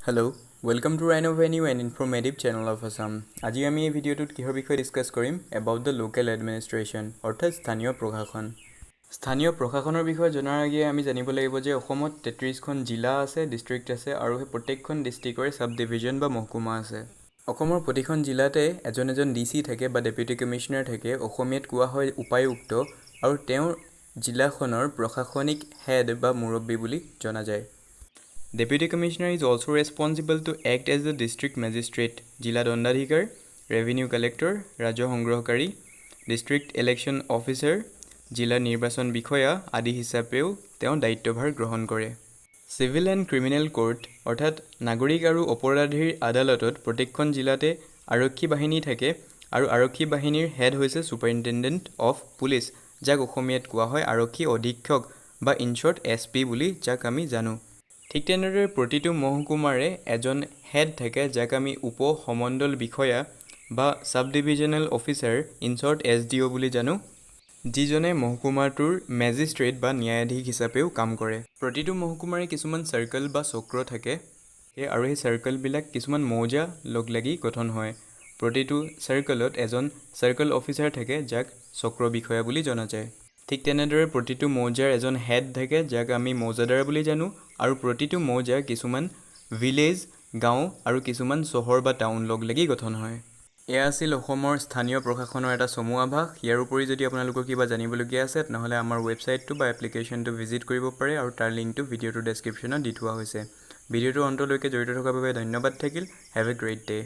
Hello, welcome to Rhino Venue and informative channel of Assam. আজি আমি এই ভিডিঅ'টোত কিহৰ বিষয়ে ডিছকাছ কৰিম? এবাউট the local administration, অৰ্থাৎ স্থানীয় প্ৰশাসন। স্থানীয় প্ৰশাসনৰ বিষয়ে জনাৰ আগেয়ে আমি জানিব লাগিব যে অসমত 33খন জিলা আছে, ডিষ্ট্ৰিক্ট আছে আৰু সেই প্ৰত্যেকখন ডিষ্ট্ৰিক্টৰে ছাব ডিভিজন বা মহকুমা আছে। অসমৰ প্ৰতিখন জিলাতে এজন এজন ডি চি থাকে বা ডেপুটি কমিশ্যনাৰ থাকে, অসমীয়াত কোৱা হয় উপায়ুক্ত, আৰু তেওঁৰ জিলাখনৰ প্ৰশাসনিক হেড বা মুৰব্বী বুলি জনা যায়। Deputy Commissioner is also responsible to act as the district magistrate, জিলা দণ্ডাধিকাৰ, ৰেভিনিউ কালেক্টৰ, ৰাজহ সংগ্ৰহকাৰী, ডিষ্ট্ৰিক্ট ইলেকশ্যন অফিচাৰ, জিলা নিৰ্বাচন বিষয়া আদি হিচাপেও তেওঁ দায়িত্বভাৰ গ্ৰহণ কৰে। চিভিল এণ্ড ক্ৰিমিনেল কোৰ্ট, অৰ্থাৎ নাগৰিক আৰু অপৰাধীৰ আদালতত প্ৰত্যেকখন জিলাতে আৰক্ষী বাহিনী থাকে আৰু আৰক্ষী বাহিনীৰ হেড হৈছে ছুপাৰিণ্টেণ্ডেণ্ট অফ পুলিচ, যাক অসমীয়াত কোৱা হয় আৰক্ষী অধীক্ষক বা ইন শ্বৰ্ট এছ পি বুলি যাক আমি জানো। ঠিক তেনেদৰে প্ৰতিটো মহকুমাৰে এজন হেড থাকে, যাক আমি উপ সমণ্ডল বিষয়া বা sub divisional officer, in short SDO বুলি জানো, যিজনে মহকুমাটোৰ মেজিষ্ট্ৰেট বা ন্যায়াধীশ হিচাপেও কাম কৰে। প্ৰতিটো মহকুমাৰে কিছুমান চাৰ্কল বা চক্ৰ থাকে আৰু সেই চাৰ্কলবিলাক কিছুমান মৌজা লগ লাগি গঠন হয়। প্ৰতিটো চাৰ্কলত এজন চাৰ্কল অফিচাৰ থাকে, যাক চক্ৰ বিষয়া বুলি জনা যায়। ঠিক তেনেদৰে প্ৰতিটো মৌজাৰ এজন হেড থাকে, যাক আমি মৌজাদাৰ বুলি জানো, আৰু প্ৰতিটো মৌজা কিছুমান ভিলেজ, গাঁও আৰু কিছুমান চহৰ বা টাউন লগ লাগি গঠন হয়। এয়া আছিল অসমৰ স্থানীয় প্ৰশাসনৰ এটা চমু আভাস। ইয়াৰ উপৰি যদি আপোনালোকৰ কিবা জানিবলগীয়া আছে, তেনেহ'লে আমাৰ ৱেবছাইটটো বা এপ্লিকেশ্যনটো ভিজিট কৰিব পাৰে আৰু তাৰ লিংকটো ভিডিঅ'টোৰ ডেছক্ৰিপশ্যনত দি থোৱা হৈছে। ভিডিঅ'টোৰ অন্তলৈকে জড়িত থকাৰ বাবে ধন্যবাদ থাকিল। Have a great day.